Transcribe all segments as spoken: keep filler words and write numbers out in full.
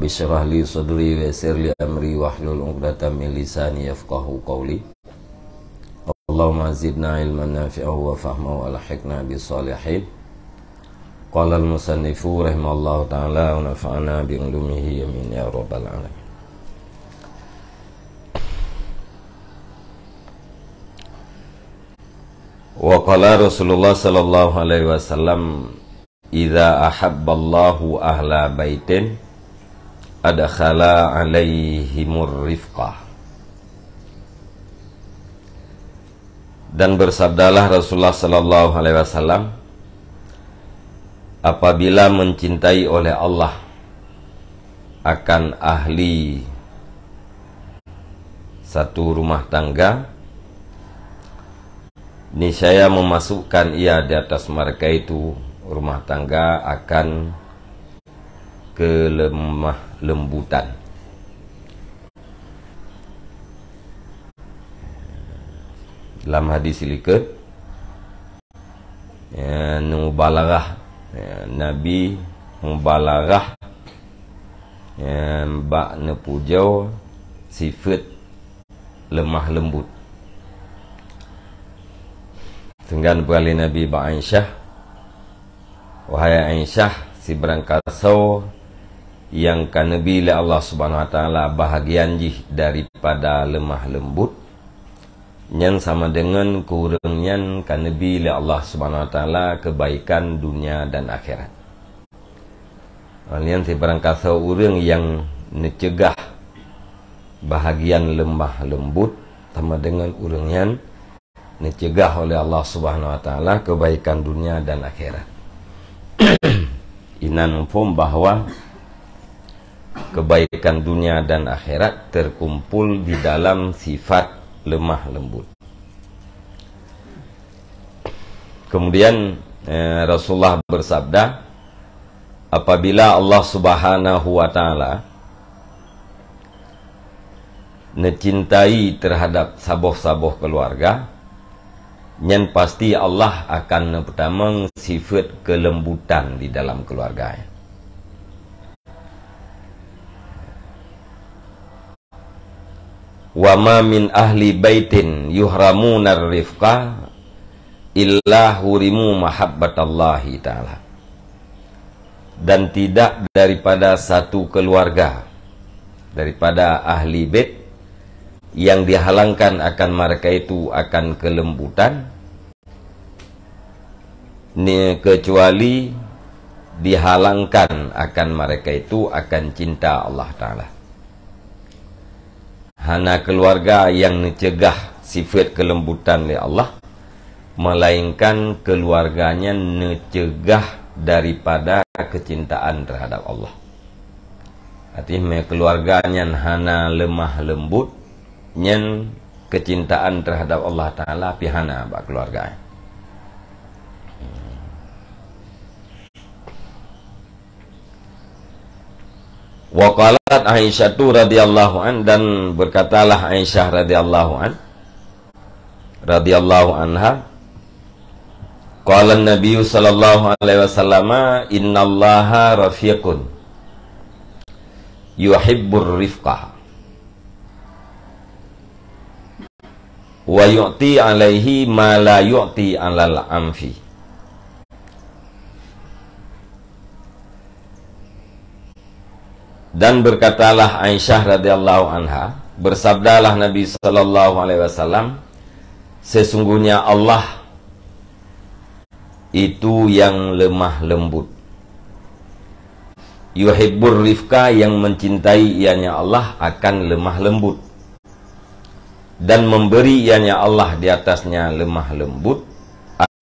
Rabbi syrah li sadri wa yassir li amri wahlul 'uqdatam min lisani yafqahu qawli. Allahumma zidna ilman nafi'an wa fahman wa alhiqna bis salihin. Qala al-musannifu rahimallahu ta'ala wa nafa'ana bi ulumihi, amin ya rabbal alamin. Wa qala Rasulullah sallallahu alaihi wasallam, "Idza ahabballahu ahla baitin adkhala alaihimur rifqah." Dan bersabdalah Rasulullah sallallahu alaihi wasallam, "Apabila mencintai oleh Allah akan ahli satu rumah tangga, niscaya memasukkan ia di atas mereka itu rumah tangga akan kelemah lembutan." Lam hadis likot, ya, neumubalaghah, ya, Nabi mubalaghah, ya, bak neupujoe sifat lemah lembut. Sehingga neupeugah lé Nabi bak Aisyah, "Wahai Aisyah, sibarangkasoe nyang ka neubi lé Allah Subhanahu wa Taala bahagian jih daripada lemah lembut, nyan sama deungon keu ureuëng nyan ka neubi lé Allah Subhanahu wa Taala kebaikan dunia dan akhirat." Nyan sibarangkasoe ureuëng nyang neuceugah bahagian lemah lembut, sama deungon ureuëng nyan neuceugah oleh Allah Subhanahu wa Taala kebaikan dunia dan akhirat. Inan muphom bahwa kebaikan dunia dan akhirat terkumpul di dalam sifat lemah lembut. Kemudian, eh, Rasulullah bersabda, apabila Allah Subhanahu wa Taala neucintai terhadap saboh-saboh keluarga, nyan pasti Allah akan neupeutamong sifat kelembutan di dalam keluarga nyan. "Wa ma min ahli baitin yuhramunar rifqa illa hurimu mahabbatallahi ta'ala." Dan tidak daripada satu keluarga daripada ahli bait yang dihalangkan akan mereka itu akan kelembutan, ni kecuali dihalangkan akan mereka itu akan cinta Allah Taala. Hana keluarga yang neuceugah sifat kelembutan lé Allah, melainkan keluarga nyan neuceugah daripada kecintaan terhadap Allah. Artinya, keluarga nyan hana lemah lembut, nyan kecintaan terhadap Allah Taala pih hana bak keluarga. Wa qalat Aisyatu radhiyallahu an, dan berkatalah Aisyah radhiyallahu an, radhiyallahu anha, qala Nabi sallallahu alaihi wasallam, "Innallaha rafiqun yuhibbur rifqa." "Wa yu'ti alaihi ma la yu'ti alal anfi." Dan berkatalah Aisyah radhiyallahu anha, bersabdalah Nabi sallallahu alaihi wasallam, "Sesungguhnya Allah itu yang lemah lembut. Yuhibbur rifqa, yang mencintai ianya Allah akan lemah lembut, dan memberi ianya Allah di atasnya lemah lembut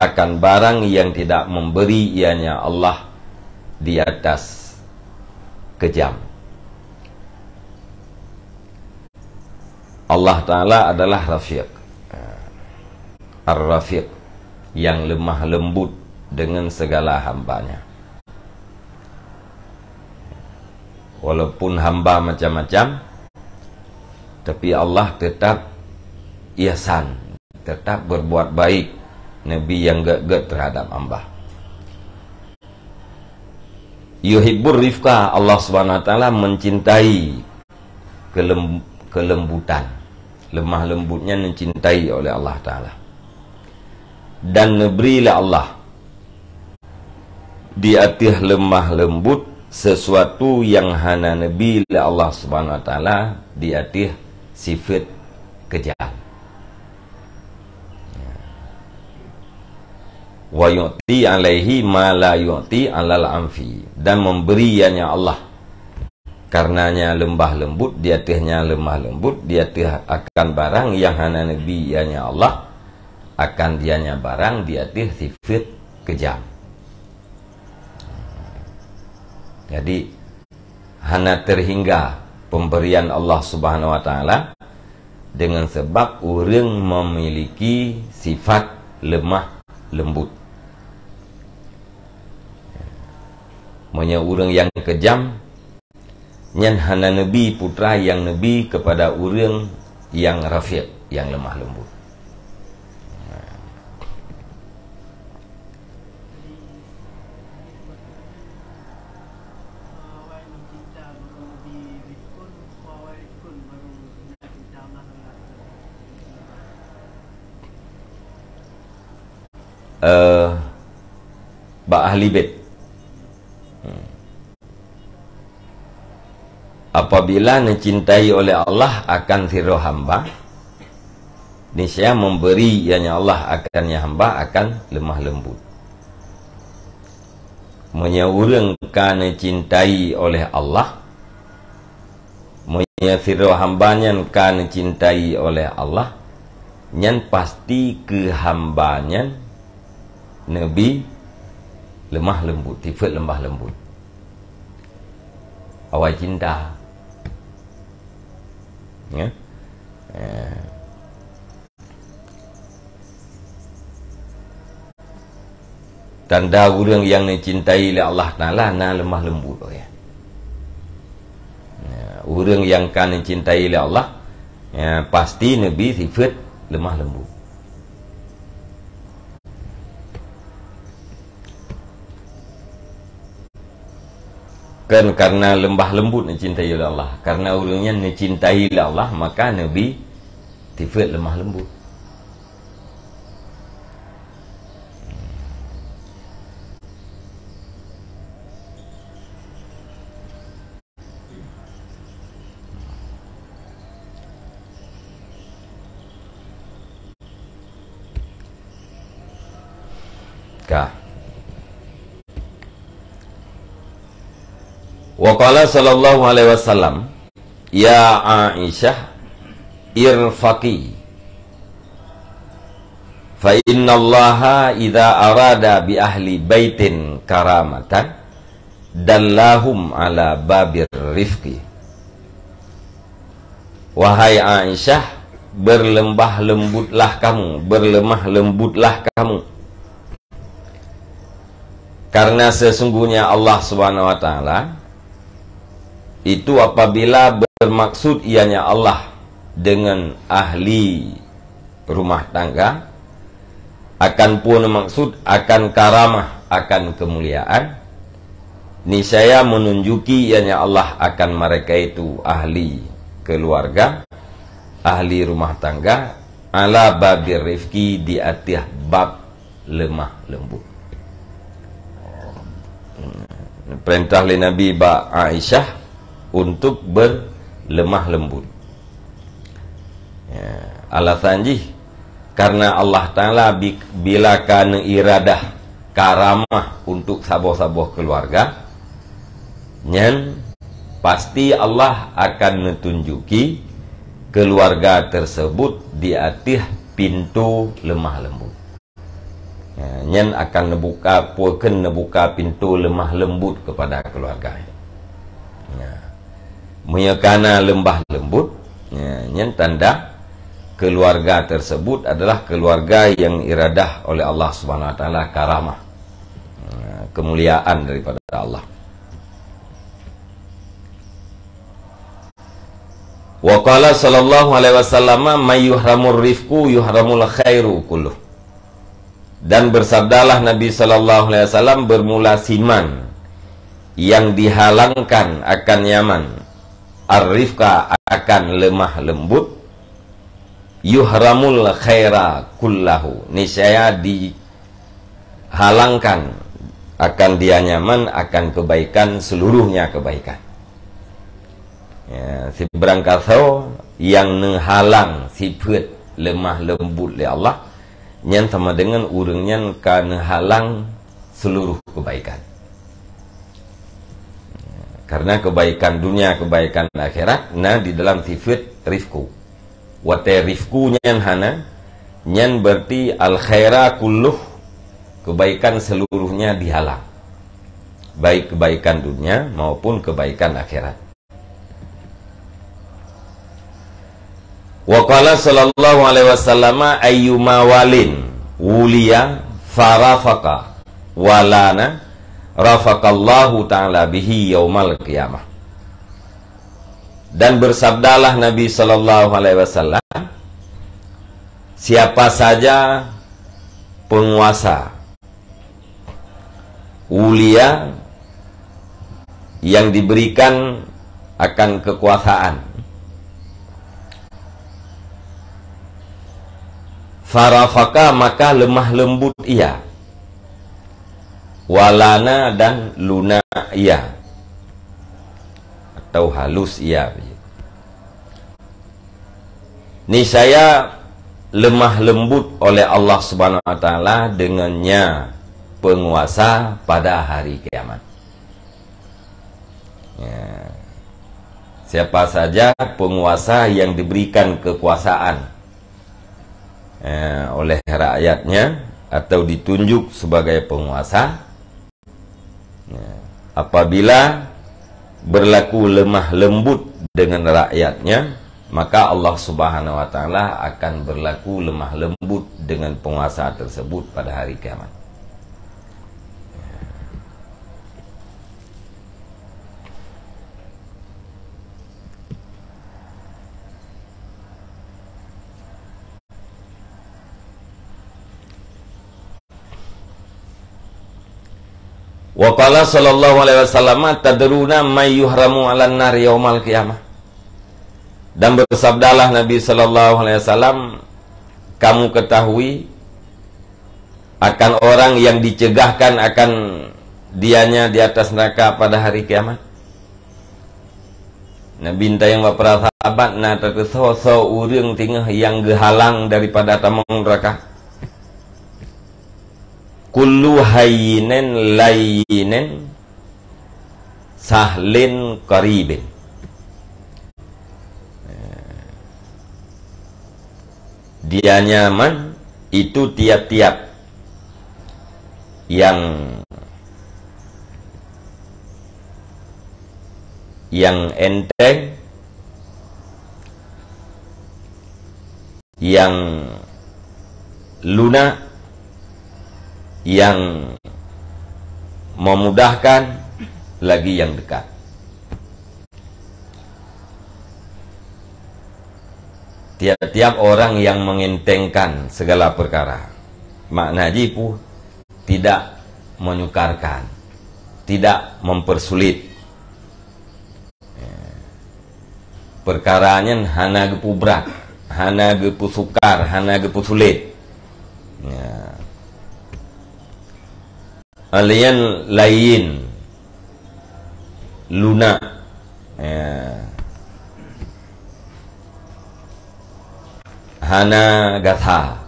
akan barang yang tidak memberi ianya Allah di atas kejam." Allah Taala adalah Rafiq. Ar-Rafiq, yang lemah lembut dengan segala hamba-Nya. Walaupun hamba macam-macam, tapi Allah tetap ihsan, tetap berbuat baik, neubi nyang gét-gét terhadap hamba. Yuhibbur rifqa, Allah Subhanahu wa Taala mencintai kelem-, kelembutan. Lemah lembut nyan dicintai oleh Allah Taala. Dan neubri lé Allah di ateueh lemah lembut sesuatu nyang hana neubi lé Allah Subhanahu wa Taala di ateueh sifat keujam. Wa yu'ti alaihi ma la yu'ti alal anfi, dan memberi, ianya Allah, karenanya lemah lembut, di ateuehnya lemah lembut, di ateueh akan barang nyang hana neubi, ianya Allah, akan dianya barang di ateueh sifat keujam. Jadi, hana terhingga pemberian Allah Subhanahu wa Taala dengan sebab ureuëng memiliki sifat lemah lembut. Meunyoe ureuëng nyang keujam, nyan hana neubi putra nyang neubi kepada ureuëng nyang rafiq, nyang lemah lembut. Eh, bak ahli bait. Hmm. Apabila neucintai oleh Allah akan sidroe hamba, niscaya memberi, ianya Allah, akan nyan hamba akan lemah lembut. Meunyoe ureuëng ka neucintai oleh Allah, meunyoe sidroe hamba nyan ka neucintai oleh Allah, nyan pasti keu hamba nyan neubi lemah lembut, sifat lemah lembut. Awai cinta. Ya. Eh. Tanda ureuëng nyang neucintai lé Allah Taala na lemah lembut, oh ya. Ya, ureuëng nyang ka neucintai lé Allah, ya, pasti neubi sifat lemah lembut. Kan karena lemah lembut neucintai lé Allah. Karena ureuëng nyan neucintai lé Allah, maka neubi sifat lemah lembut. Ka. Wa qala sallallahu alaihi wasallam, "Ya Aisyah, irfaqi, fa innallaha idza arada bi ahli baitin karamatan, dallahum ala babir rifqi." Wahai Aisyah, berlemah lembutlah kamu, berlemah lembutlah kamu. Karena sesungguhnya Allah Subhanahu wa Taala itu apabila bermaksud ianya Allah dengan ahli rumah tangga, akan peue maksud, akan karamah, akan kemuliaan, niscaya menunjuki ianya Allah akan mereka itu ahli keluarga, ahli rumah tangga, ala babir rifqi, di ateueh bab lemah lembut. Perintah lé Nabi bak Aisyah untuk berlemah lembut. Ya, alasan jih, karena Allah Taala bi-, bila ka neuiradah karamah untuk saboh-saboh keluarga, nyan pasti Allah akan neutunjuki keluarga tersebut di ateueh pintu lemah lembut. Ya, nyan akan neubuka, peue kheun neubuka pintu lemah lembut kepada keluarga. Ya. Meunyoe ka na lemah lembut, ya, nyan tanda keluarga tersebut adalah keluarga yang iradah oleh Allah Subhanahu wa Taala karamah. Ya, kemuliaan daripada Allah. Wa qala sallallahu alaihi wasallam, "May yuhramur rifqu yuhramul khairu kulluh." Dan bersabdalah Nabi sallallahu alaihi wasallam, bermula siman yang dihalangkan akan nyaman, ar-rifqa, akan lemah lembut, yuhramul khaira kullahu, niscaya dihalangkan akan dia nyaman akan kebaikan, seluruhnya kebaikan. Ya, sibarang kasoe nyang neuhalang sifeuet lemah lembut lé Allah, nyan sama dengan ureuëng nyan ka neuhalang seluruh kebaikan. Karena kebaikan dunia, kebaikan akhirat na di dalam sifeuet rifqu. Watée rifqu nyan hana, nyan berarti al khaira kulluh, kebaikan seluruhnya dihalang. Baik kebaikan dunia maupun kebaikan akhirat. Wa qala sallallahu alaihi wasallam, "Ayyuma walin wuliya farafaqa walana, rafaqallahu ta'ala bihi yaumal qiyamah." Dan bersabdalah Nabi sallallahu alaihi wasallam, "Siapa saja penguasa, wuliya, yang diberikan akan kekuasaan, farafaka, maka lemah lembut ia, walana, dan lunak ia, atau halus ia." Niscaya lemah lembut oleh Allah Subhanahu wa Taala dengannya penguasa pada hari kiamat. Ya. Siapa saja penguasa yang diberikan kekuasaan, ya, oleh rakyatnya atau ditunjuk sebagai penguasa, ya, apabila berlaku lemah lembut dengan rakyatnya, maka Allah Subhanahu wa Taala akan berlaku lemah lembut dengan penguasa tersebut pada hari kiamat. Wa qala sallallahu alaihi wasallam, "Tadruna may yuhramu 'alan nar yaumal qiyamah?" Dan bersabdalah Nabi sallallahu alaihi wasallam, "Kamu ketahui akan orang yang dicegahkan akan dianya di atas neraka pada hari kiamat?" Nabi tanyong bak para sahabat, "Na tateusoe soe ureuëng singoh nyang geuhalang daripada tamong neuraka?" "Kullu hayyinin layyinin sahlin qaribin." Dia nyaman itu tiap-tiap yang, yang enteng, yang lunak, yang memudahkan, lagi yang dekat. Tiap-tiap orang yang mengentengkan segala perkara, makna jih peue? Tidak menyukarkan, tidak mempersulit. Perkara nyan hana geupeubrat, hana geupeusukar, hana geupeusulet. Ya. Alien lain lunak, ya, hana gasa.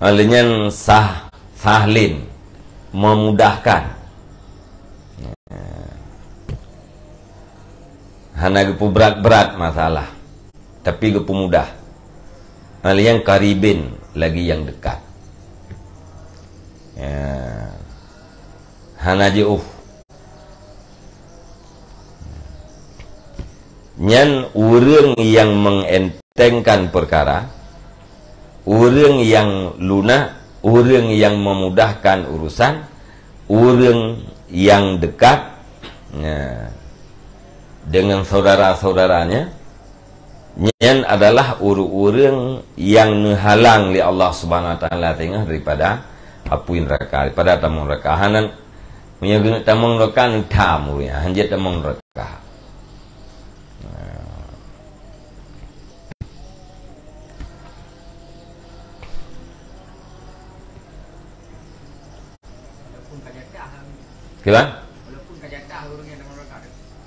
Alien sah, sahlin, memudahkan. Ya. Hana geupeubrat-brat masalah, tapi geupeumudah. Alien qaribin, lagi yang dekat. Ya. Hana jiôh. Nyan ureuëng nyang mengentengkan perkara, ureuëng nyang lunak, ureuëng nyang memudahkan urusan, ureuëng nyang dekat, nah, dengan saudara-saudaranya, nyan adalah ureuëng-ureuëng nyang neuhalang lé Allah Subhanahu wa Taala singoh daripada apui neuraka, daripada tamong neuraka. Hana, Meunyoe keuneuk tamong neuraka, neutam ureuëng nyan, hanjeuet tamong neuraka. Kiban?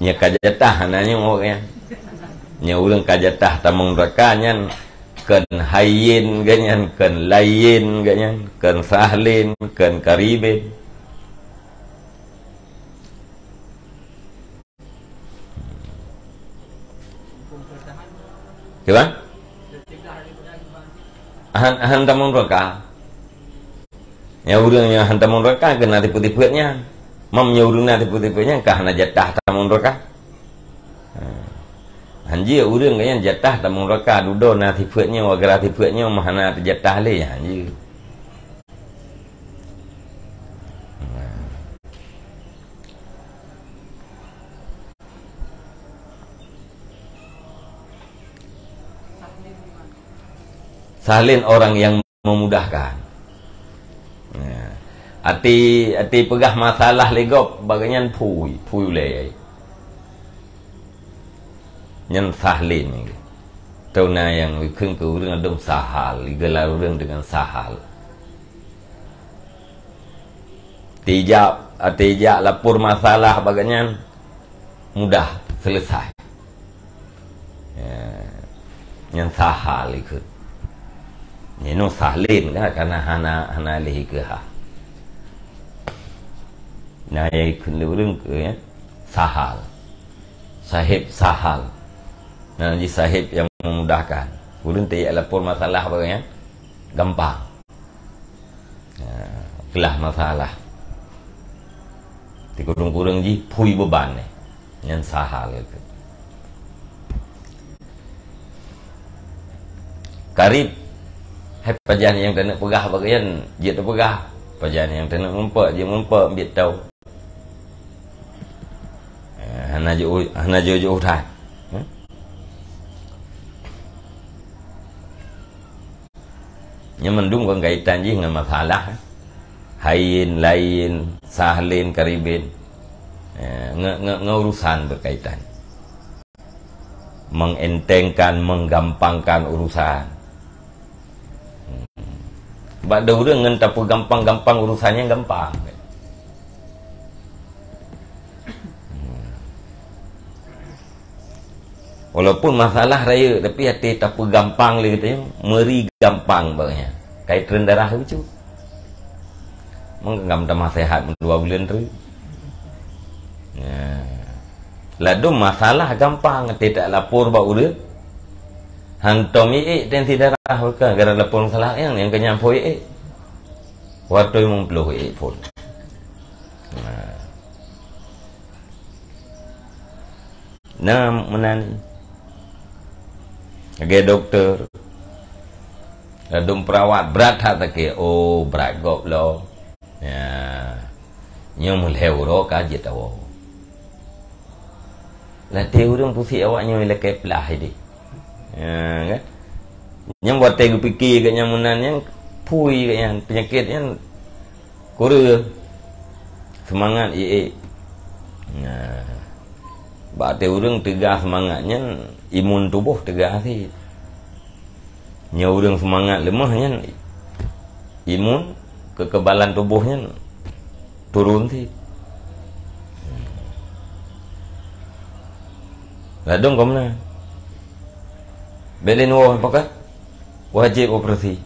Nya ka jatah, hana nyoe awaknyan. Nya ureuëng ka jatah tamong neuraka nyan, kon hayyin geuh nyan, kon layyin geuh nyan, kon sahlin, kon karibin. Kiban? Han, han tamong neuraka. Nya ureuëng nyang han tamong neuraka keunan tipeue-tipeue nyan. Mam nya ureuëng na tipeue-tipeue nyan ka hana jatah tamong neuraka. Ha. Hanjeuet ureuëng nyan jatah tamong neuraka, dudoe na tipeue nyoe, gara tipeue nyoe, mah hana teujatah lé, hanjeuet. Sahlin orang yang memudahkan. Ya. Até, até peugah masalah lé gob, bak gobnyan phui, phui ulée. Nyan sahlin. Tau na nyang geukheun keu ureuëng adong sahal, geula ureuëng dengan sahal. Tijak, tijak lapor masalah bak gobnyan mudah selesai. Ya. Nyan sahal ikheun. Nyoe sahlin kan, karena hana, hana lé ikeu ha. Nah, ya ikheun ureuëng keu, ya, sahal. Sahib sahal. Nah, ji sahib yang memudahkan. Ureuëng tijak lapor masalah bak gobnyan gampang. Ya, glah masalah. Di kureueng-kureueng jih phui beuban nyan. Nyan sahal geuh. Karib, hai pajan nyang taneuk peugah bak gobnyan, jeuet teupeugah. Pajan nyang taneuk meumpok, jeuet meumpok, biet tau. Eh, hana jiôh, hana jiôh-jiôh that. Eh? Nyan mandum kon kaitan jih ngon masalah. Hayyin, layyin, sahlin, karibin. Eh, nge-, nge-, ngon urusan berkaitan. Mengentengkan, menggampangkan urusan. Hmm. Bak deh ureuëng ngon tapeugampang-gampang urusan nyan gampang. Hmm. Walaupun masalah rayeuk, tapi até tapeugampang lé geutanyoe, meuri gampang bak nyan. Kai treun darah lucu. Menggenggam tamah sehat dua buleuen treun. Nah. Ladôm masalah gampang, até talapor bak ureuëng. Hantom ék tensi darah, bukan gara lapor masalah nyang, nyang keunyampôi ék. Watèe meumploh ék phôn. Nah. Nah, meunan. Lagèe dokto. Ladôm peurawat brat that sakét. Oh, brat gob lo. Ya. Nyoe meulhèe uroe ka jeuet awoe. Latèe ureueng puséh awak nyoe ilakèe plah idéh. Ya, kan? Nyang watèe geupike geuh nyang meunan nyan phui geuh nyan, peunyakét nyan kureueng. Seumangat ié-ié. Nah, bak watèe ureueng teuga seumangat nyan, imun tuboh teuga cit. Nyoe ureueng seumangat leumoh nyan, imun, kekebalan tuboh nyan turun cit. Ladôm ka meunan. Bèk lé neuwoe, pakon? Wajéb operasi.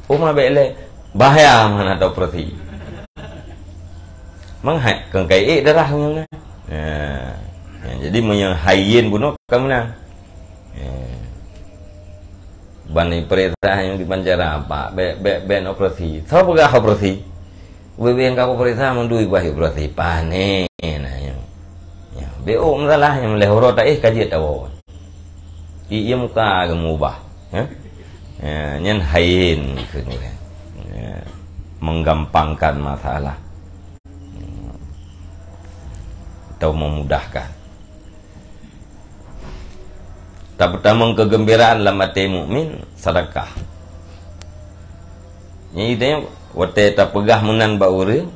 Uma bèk lé, bahaya meuhan ata operasi. Mangat keu kaié darah nyan na. Nah, jadi meunyoe hayén bunoe ka meunan. Eh. Ban ipeuriksa nyang di pancara, Pak, bèk, bèk, bèk operasi. Soe peugah operasi? Ubé-ubé nyang ka kupeuriksa mandum iba operasi. Pané na nyoe. Ya, bèk ôk masalah nyan, meulhèe uroe taéh ka jeuet awoe. Ié muka geumeubah. Ya? Ya, nyan hayén keu nyan. Ya. Menggampangkan masalah. Atau memudahkan. Tapeutamong keugeumbiraan lam até mukmin, sedekah. Nyan, watèe tapeugah meunan bak ureueng,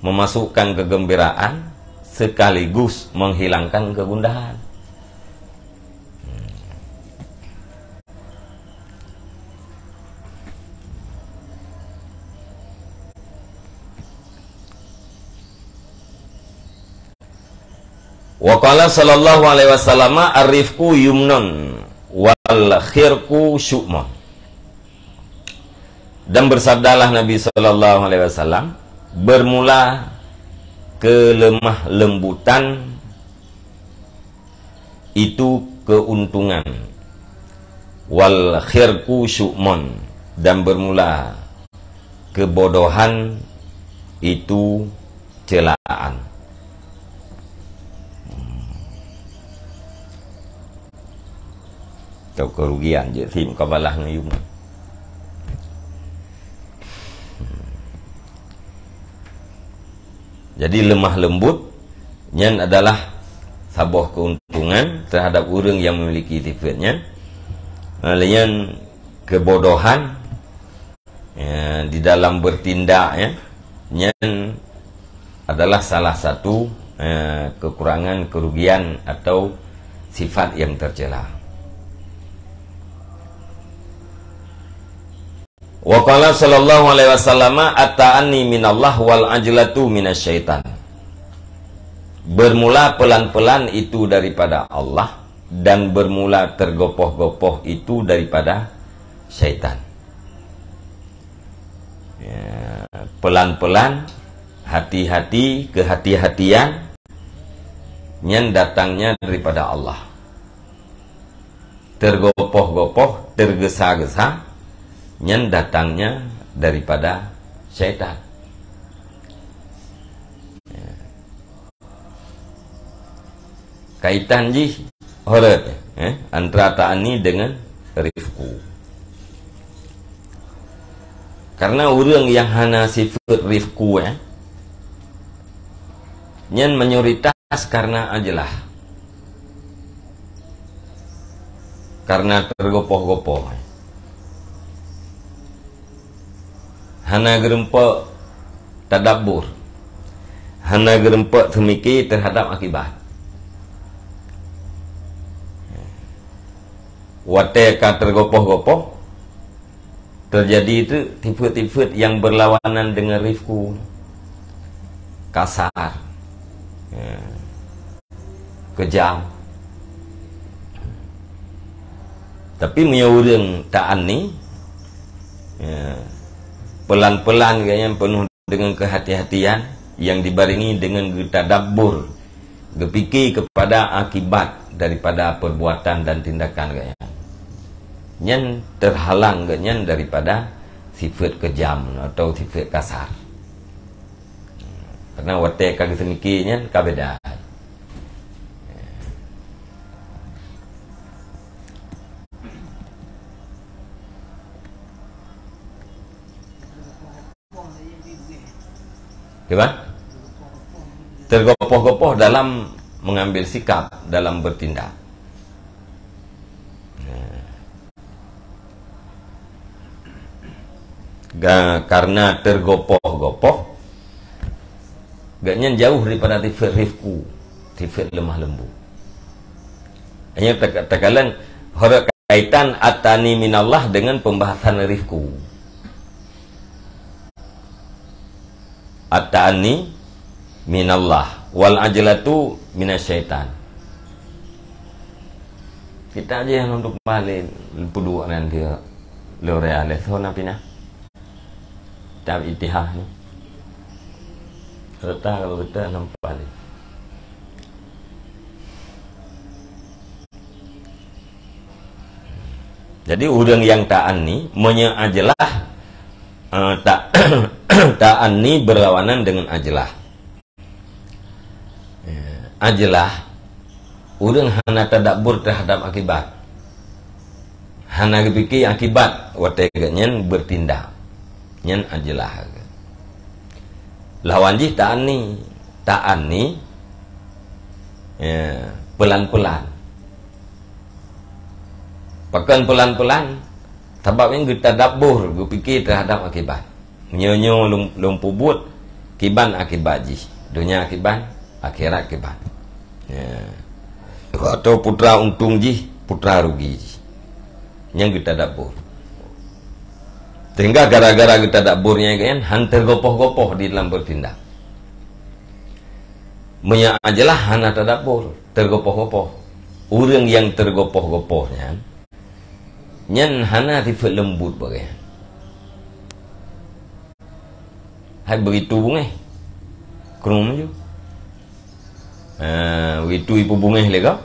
memasukkan kegembiraan sekaligus menghilangkan kegundahan. Wa qala sallallahu alaihi wasallam, "Ar-rifqu yumnun wal khirqu syu'mun." Dan bersabdalah Nabi sallallahu alaihi wasallam, "Bermula kelemah lembutan itu keuntungan, wal khirqu syu'mun, dan bermula kebodohan itu celaan." Atau kerugian, jeuet sim kabalah ngon yum. Jadi lemah lembut nyan adalah saboh keuntungan terhadap ureuëng yang memiliki sifat nyan. Lalu nyan kebodohan, ya, di dalam bertindak, ya, nyan adalah salah satu, eh, kekurangan, kerugian atau sifat yang tercela. Wa qala sallallahu alaihi wasallam, "At-ta'anni minallah wal ajlatu minasyaitan." Bermula pelan-pelan itu daripada Allah, dan bermula tergopoh-gopoh itu daripada syaitan. Ya, pelan-pelan, hati-hati, kehati-hatian, nyan datangnya daripada Allah. Tergopoh-gopoh, tergesa-gesa, nyan datangnya daripada syaitan. Ya. Kaitan jih horot, eh, antara ta'anni dengan rifqu. Karena ureuëng yang hana sifat rifqu, eh, nyan mayoritas karena ajlah. Karena tergopoh-gopoh. Hana geureumpok tadabbur. Hana geureumpok seumike terhadap akibat. Watée ka tergopoh-gopoh, terjadi itu tipe-tipe yang berlawanan dengan rifqu. Kasar. Ya. Kejam. Tapi meunyoe ureuëng ta'anni, ya, pelan-pelan geuh nyan penuh dengan kehati-hatian yang dibarengi dengan geutadabbur, geupike kepada akibat daripada perbuatan dan tindakan geuh nyan. Nyan terhalang geuh nyan daripada sifat kejam atau sifat kasar. Karena watée ka geuseumike nyan ka beda. Kiban? Tergopoh-gopoh dalam mengambil sikap, dalam bertindak. Ga-, karena tergopoh-gopoh, gobnyan jauh daripada sifat rifqu, sifat lemah lembut. Hanya tak-, takalon horot kaitan at-ta'anni minallah dengan pembahasan rifqu. At-ta'anni minallah, wal ajlatu minasyaitan. Kita aja yang untuk balik peuduek nan dia lore aleh so na pinah. Kitab Itihah ni. Serta kalau kita nampak ni. Jadi ureuëng yang ta'anni, meunyoe ajlah, eh, ta-, ta'anni berlawanan dengan ajlah. Ya, ajlah, ureuëng hana tadabbur terhadap akibat. Hana geupike akibat watée gobnyan bertindak. Nyan ajlah. Lawan jih ta'anni. Ta'anni, ya, pelan-pelan. Pakon pelan-pelan? Sabab nyan geutadabbur, geupike terhadap akibat. Nyoe-nyoe lôn, lôn peubuet, Kiban akibat jih, donya kiban, akhirat kiban. Ya. Atau putra untung jih, putra rugi jih. Nyang geutadabur. Sehingga gara-gara geutadabur nyan kan, han teugopoh-gopoh di dalam bertindak. Meunyo jeulaih hana tadabur, teugopoh-gopoh. Ureuëng nyang teugopoh-gopoh nyan, nyan hana sifeuet leumbut bagai. Hai begitu bungéh, krum ju. Ha, begitu ipeubungéh lé gob,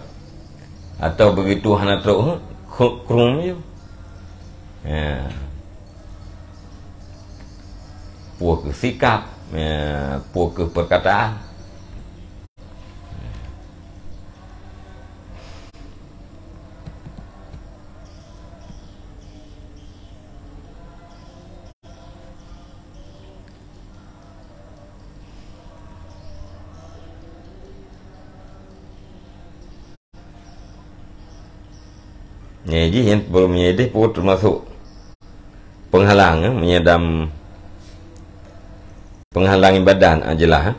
atau begitu hana trok, huh, kru-, krum ju. Ha. Peue keuh sikap, ha, peue keuh perkataan. Nyan jih nyan, meunyo ideh pun teumasuk penghalang, eh, meunyo dam penghalang ibadah, ah, jeulaih, eh.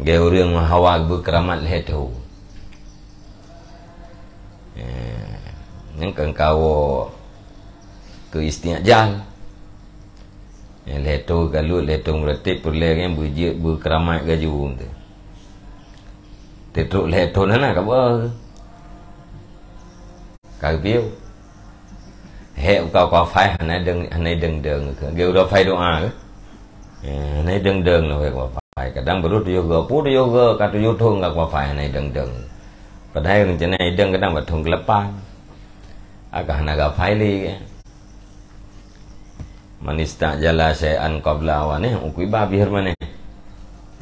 Lagée ureuëng meuhawa beukeuramat lhée tho. Eh, nyan kan kawo keu isti'jal. Eh, lhée tho galuk, lhée tho meuratéb, peureulée nyan beujeuet beukeuramat gaju tu. Teutrok lhée tho na, na ka ba. Ka geupiôh. Hék uka kuafai hana deng, hana deng-deng keu. Geu udah fai doa keu. Ya, hana deng-deng lah wék kuafai. Kadang baru tujoh go, pu tujoh go, ka tujoh thon ka kuafai hana deng-deng. Padahai rencana ideng kadang bak thon keulapan. Agak hana gafai lé. Man ista'jala syai'an qabla awanih, uqiba bihirmanih.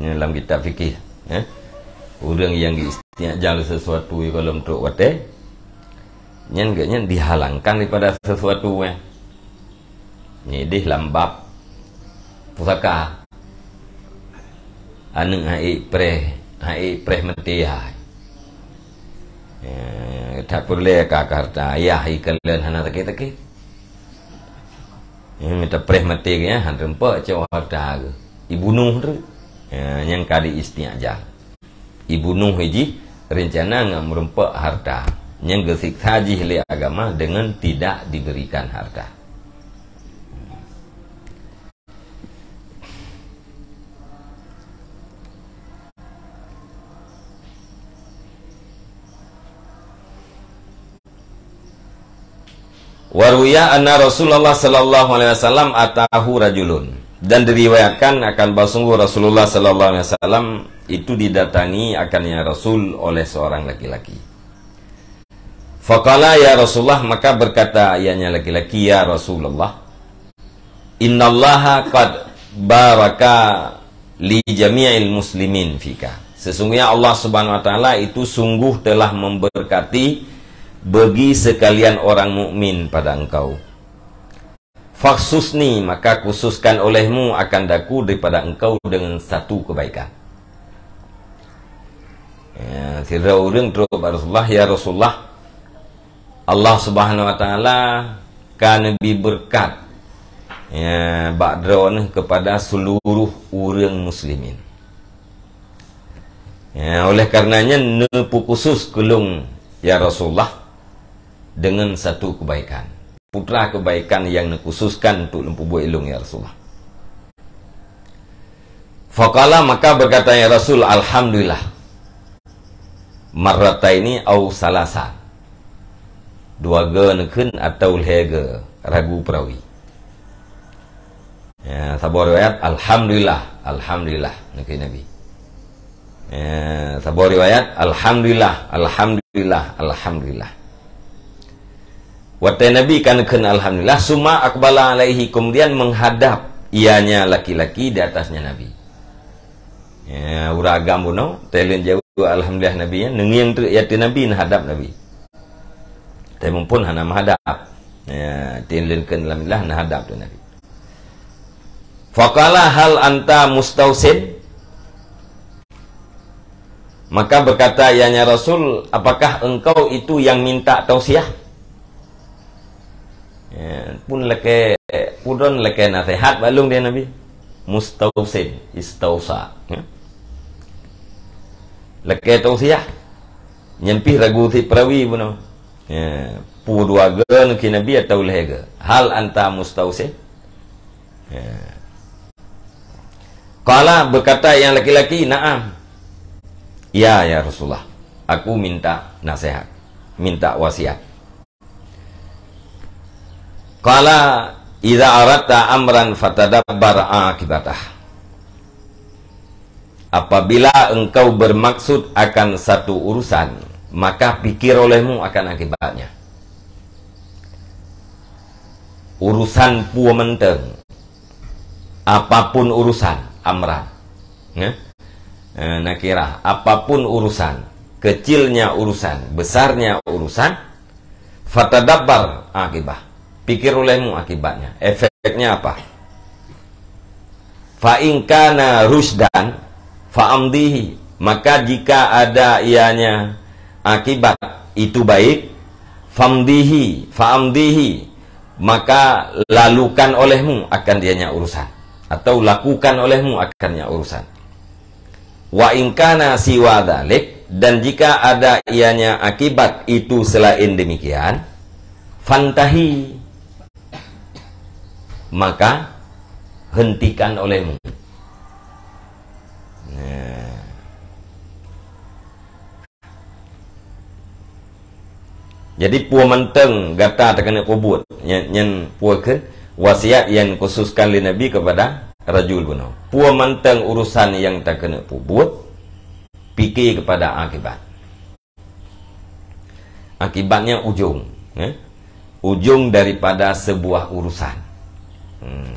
Ini dalam kitab fikih, ya. Ureuëng nyang geuisti'jal sesuatu gohlom trok watée, nyan geuh nyan dihalangkan daripada sesuatu, eh. Nyan ideh lam bab pusaka. Aneuëk han ék preh, han ék preh meuté hai. Eh, that peureulée ka, ka harta ayah ikalon hana sakét-sakét. Eh, mita preh meuté geuh nyan, han teumpok cok harta geuh. Ibunoh treuk. Eh, nyan ka di isti'jal. Ibunoh jih rencana ngon meurumpok harta. Nyang geusiksa jih lé agama dengan tidak diberikan harta. Wa ruwiya anna Rasulullah sallallahu alaihi wasallam atahu rajulun. Dan diriwayatkan akan bahwa sungguh Rasulullah sallallahu alaihi wasallam itu didatangi akannya Rasul oleh seorang laki-laki. Faqala, "Ya Rasulullah," maka berkata ianya laki-laki, "Ya Rasulullah, innallaha qad baraka li jami'il muslimin fika." Sesungguhnya Allah Subhanahu wa Taala itu sungguh telah memberkati bagi sekalian orang mukmin pada engkau. "Fakhsusni," maka khususkan olehmu akan daku daripada engkau dengan satu kebaikan. Ya, sidroe ureuëng trok bak Rasulullah, "Ya Rasulullah, Allah Subhanahu wa Taala ka neubi beureukat, ya, bak droeneuh kepada seluruh ureuëng muslimin. Ya, oleh karenanya neupukhusus keu lôn, ya Rasulullah, dengan satu kebaikan. Putra kebaikan yang neukhususkan untuk lôn peubuet ilôn, ya Rasulullah." Faqala, maka berkata, "Ya Rasul, alhamdulillah." Marrataini au salasa. Dua go neukheun atau lhée go, ragu perawi. Ya, saboh riwayat, "Alhamdulillah, alhamdulillah," neukheun Nabi. Ya, saboh riwayat, "Alhamdulillah, alhamdulillah, alhamdulillah." Watée Nabi ka neukheun alhamdulillah, summa aqbala alaihi, kemudian menghadap ianya laki-laki di atasnya Nabi. Ya, ureuëng agam bunoe, teulen jaweueb alhamdulillah Nabi, ya, neungieng treuk ateueh Nabi, neuhadap Nabi. Tapi muphom hana meuhadap. Ya, teulen kheun alhamdulillah, neuhadap treuk Nabi. Faqala, "Hal anta mustausin?" Maka berkata ianya Rasul, "Apakah engkau itu yang minta tausiah?" Ya, pun lakée, pudon lakée naseuhat bak lôn, kheun Nabi. Mustausin, istausa. Ya. Lakée tausiah. Nyan pih ragu sit peurawi bunoe. Ya, peue dua goe, kheun Nabi, atawa lhée goe. "Hal anta mustausin?" Ya. Qala, berkata yang laki-laki, "Na'am." "Ya, ya Rasulullah, aku minta nasihat, minta wasiat." Qala, "Idza aradta amran fatadabbar aqibatah." Apabila engkau bermaksud akan satu urusan, maka pikir olehmu akan akibatnya. Urusan peue mantong, apapun urusan, amran. Ya? Eh, nakirah, apapun urusan, kecilnya urusan, besarnya urusan, fatadabbar akibah. Pikir olehmu akibatnya. Efeknya apa? Fa in kana rusydan, fa amdihi. Maka jika ada ianya akibat itu baik, famdihi, fa amdihi. Maka lalukan olehmu akan dianya urusan. Atau lakukan olehmu akannya urusan. Wa in kana siwa dzalik, dan jika ada ianya akibat itu selain demikian, fantahi, maka hentikan olehmu. Nah. Jadi, peue mantong gata takeuneuk peubuet, nyan, nyan peue kheun wasiat nyang khususkan lé Nabi kepada rajul bunoe. Peue mantong urusan nyang takeuneuk peubuet, pike kepada akibat. Akibatnya ujong, ya. Ujong daripada sebuah urusan. Hmm.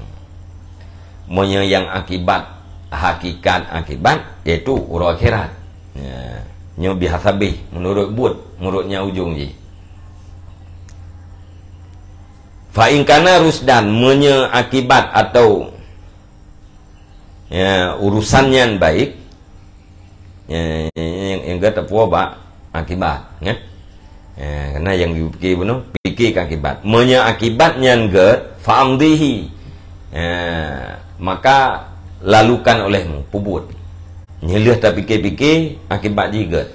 Meunyoe nyang akibat, hakikat akibat, yaitu uroe akhirat. Ya. Nyoe biasa beh, meunurot buet, meunurot nyang ujong jih. Fa in kana rusydan, meunyoe akibat atau, ya, urusan nyan baik, ya, nyang, nyang gata puwoe bak akibat, ya. Ya, karena nyang dipike bunoe, pike keu akibat. Meunyoe akibat nyan gét, fa amdihi. Ya, maka lalukan olehmu, peubuet. Nyoe lheueh tapike-pike, akibat jih gét.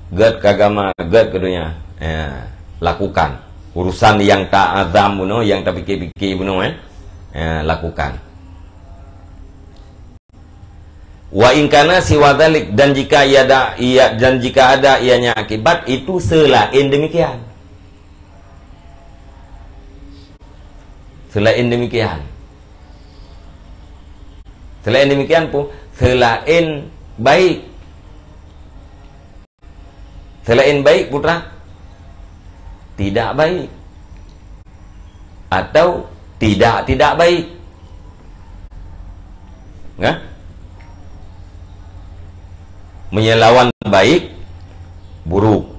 Gét keu agama, gét keu donya. Ya, lakukan. Urusan nyang taazam bunoe, nyang tapike-pike bunoe, eh. Ya, lakukan. Wa in kana siwa dzalik, dan jika ia ada, ia, dan jika ada ianya akibat itu selain demikian. Selain demikian. Selain demikian pun, selain baik. Selain baik, putra, tidak baik. Atau tidak, tidak baik. Nah? Meunyoe lawan baik, buruk.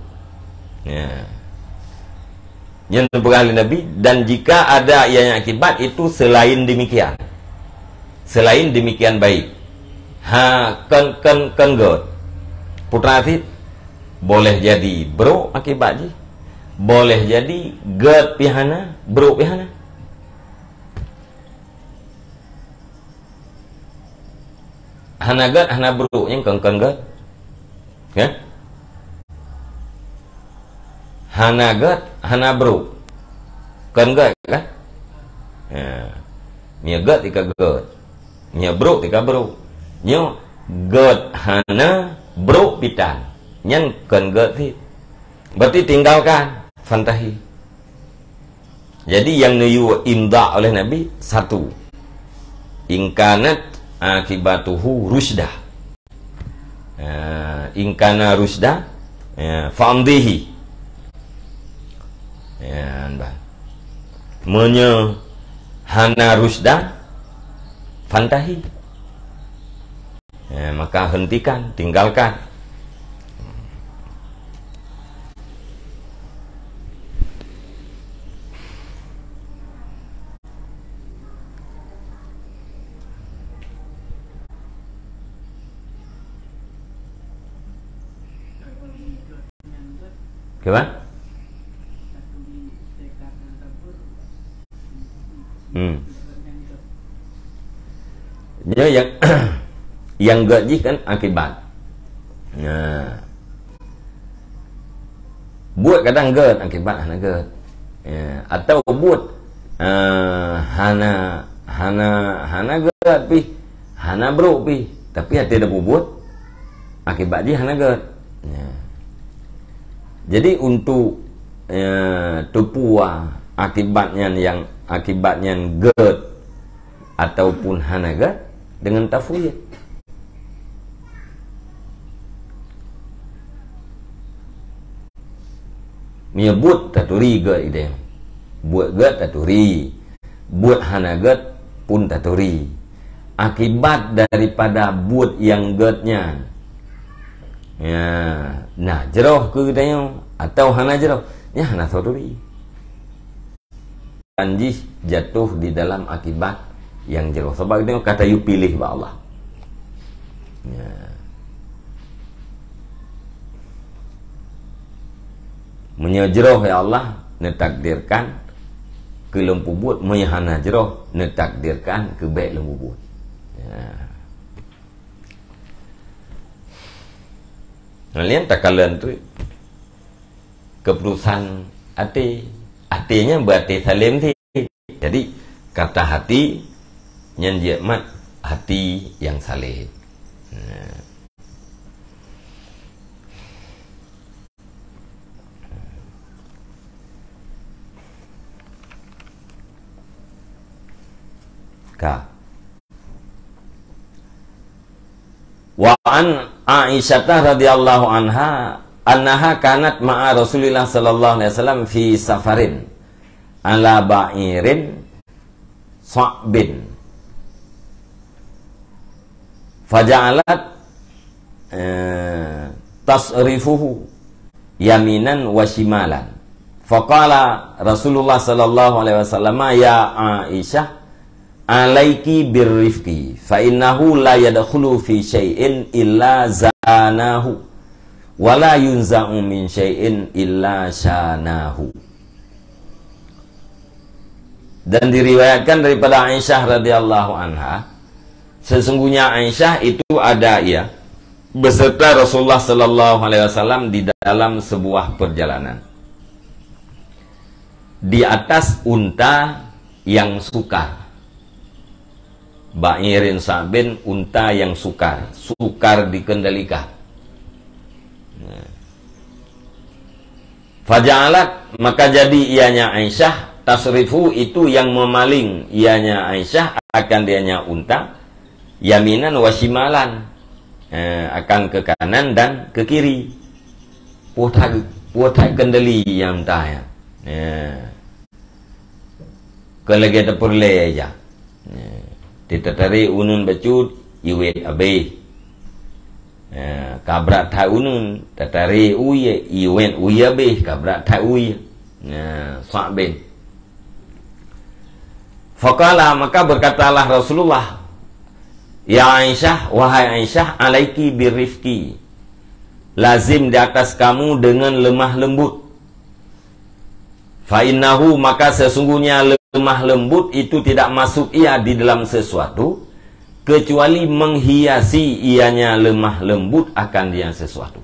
Ya. Nyan peugah lé Nabi, dan jika ada ianya akibat itu selain demikian. Selain demikian baik. Ha, kon, kon, kon gét. Putra sit, boleh jadi brok akibat jih. Boleh jadi gét pih hana, brok pih hana. Hana gét, hana brok, nyan kon, kon gét. Ya? Hana gét, hana brok. Kon gét kan? Ya. Meunyoe gét tika gét. Meunyoe brok tika brok. Nyoe gét hana, brok pih tan. Nyan kon gét sit. Berarti tinggalkan. Fantahi. Jadi, nyang neuyue imda oleh Nabi, satu, in kanat akibatuhu rusyda. Ah, in kana rusyda, ya, fa amdihi. Ya, bah. Meunyoe hana rusyda, fantahi. Ya, maka hentikan, tinggalkan. Cuba? Hmm. Nyoe nyang, nyang gét jih kan akibat. Nah. Buet kadang gét, akibat hana gét. Ya, atau buet, eh, hana, hana, hana gét pih, hana brok pih, tapi até tapeubuet, akibat jih hana gét. Ya. Jadi untuk, eh, teupeue akibat nyan, nyang akibat nyan gét ataupun hana gét, deungon tafwid. Meunyoe buet taturi gét idéh. Buet gét taturi. Buet hana gét pun taturi. Akibat daripada buet nyang gét nyan, ya, na jroh keu geutanyoe atawa hana jroh, nyan hana taturi. Dan jih jatuh di dalam akibat nyang jroh. Sabab geutanyoe ka tayue piléh bak Allah. Ya. Meunyoe jroh, ya Allah, neutakdirkan keu lôn peubuet, meunyoe hana jroh, neutakdirkan keu bék lôn peubuet. Ya. Nyan takalon tu keuputusan até. Até nyan beuaté salém sit. Jadi, kata hati nyan jeuet mat hati nyang saleh. Nah. Ka. Wa an Aisyah radhiyallahu anha annaha kanat ma'a Rasulillah sallallahu alaihi wasallam fi safarin ala ba'irin sa'bin. Faja'alat, eh, tasrifuhu yaminan wa shimalan. Faqala Rasulullah sallallahu alaihi wasallam, "Ya Aisyah, alaiki birrifqi, fa innahu la yadkhulu fi syai'in illa zanahu, wa la yunza'u min syai'in illa syanahu." Dan diriwayatkan daripada Aisyah radhiyallahu anha, sesungguhnya Aisyah itu ada ia beserta Rasulullah sallallahu alaihi wasallam di dalam sebuah perjalanan di atas unta yang sukar. Ba'irin sa'bin, unta yang sukar, sukar dikendalikan. Nah. Faja'alat, maka jadi ianya Aisyah, tasrifu, itu yang memaling ianya Aisyah akan dianya unta, yaminan wa shimalan, eh, akan ke kanan dan ke kiri. Puih that, puih that kendali nyang unta nyan. Eh. Kon lagèe tapeureulèe ija. Eh, tatarék uneun bacut, iwet abéh. Eh, ka brat that uneun, tatarék u ie, iwet u ie abéh, ka brat that u ie. Nah, sa'bin. Faqala, maka berkatalah Rasulullah, "Ya Aisyah, wahai Aisyah, alaiki birrifqi. Lazim di atas kamu dengan lemah lembut." Fa innahu, maka sesungguhnya lemah lembut itu tidak masuk ia di dalam sesuatu, kecuali menghiasi ianya lemah lembut akan dia sesuatu.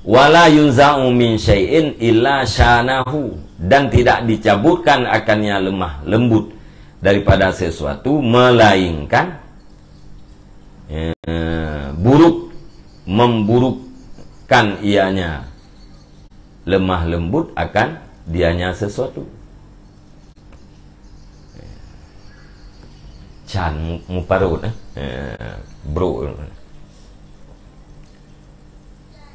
Wala yunza'u min syai'in illa syanahu, dan tidak dicabutkan akannya lemah lembut daripada sesuatu, melainkan, eh, buruk, memburukkan ianya lemah lembut akan dianya sesuatu. Can mu-, muparot, eh. Eh, bro.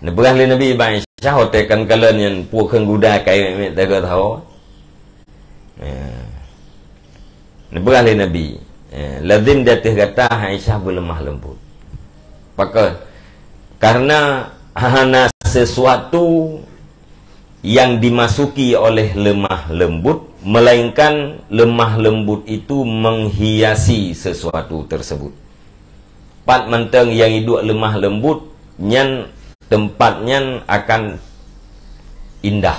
Neupeugah lé Nabi bak Aisyah, watèe kan kalon nyan puih kheun guda kai mèt-mèt teuka tho. Eh. Neupeugah lé Nabi, eh, lazim di ateueh gata Aisyah beulemah leumbot. Pakon? Karena hana sesuatu yang dimasuki oleh lemah lembut, melainkan lemah lembut itu menghiasi sesuatu tersebut. Pat mantong nyang iduek lemah lembut, nyan teumpat nyan akan indah.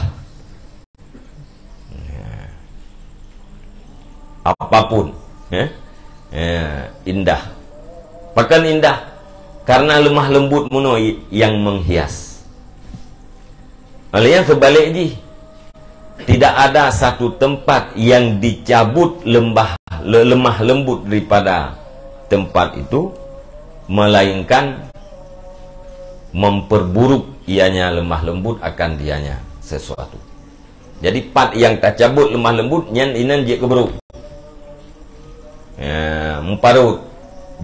Apapun, ya. Ya, indah. Pakon indah? Karena lemah lembut meunoe nyang menghias. Oleh nyang seubalik jih, tidak ada satu tempat yang dicabut lembah, le-, lemah lembut daripada tempat itu, melainkan memperburuk ianya lemah lembut akan dianya sesuatu. Jadi, pat nyang tacabut lemah lembut, nyan inan jeuet keu brôk. Ya, meuparot,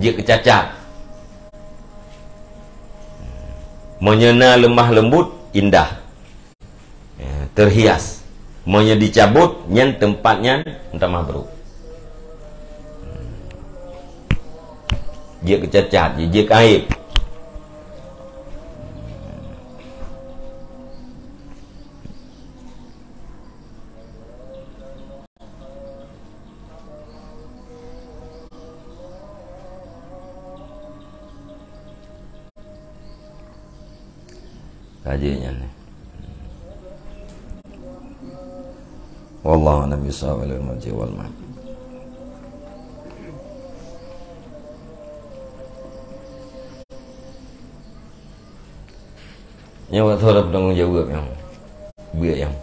jeuet keu cacat. Meunyoe na lemah lembut, indah. Ya, terhias. Meunyoe dicabut, nyan teumpat nyan meutamah brôk. Jeuet keu cacat, jeuet keu aib. Ka jeuet nyan. Wallahu a'lam bishawab, wal marji' wal ma'ad. Nyoe waktu ada bertanggung jawab nyang buet nyang.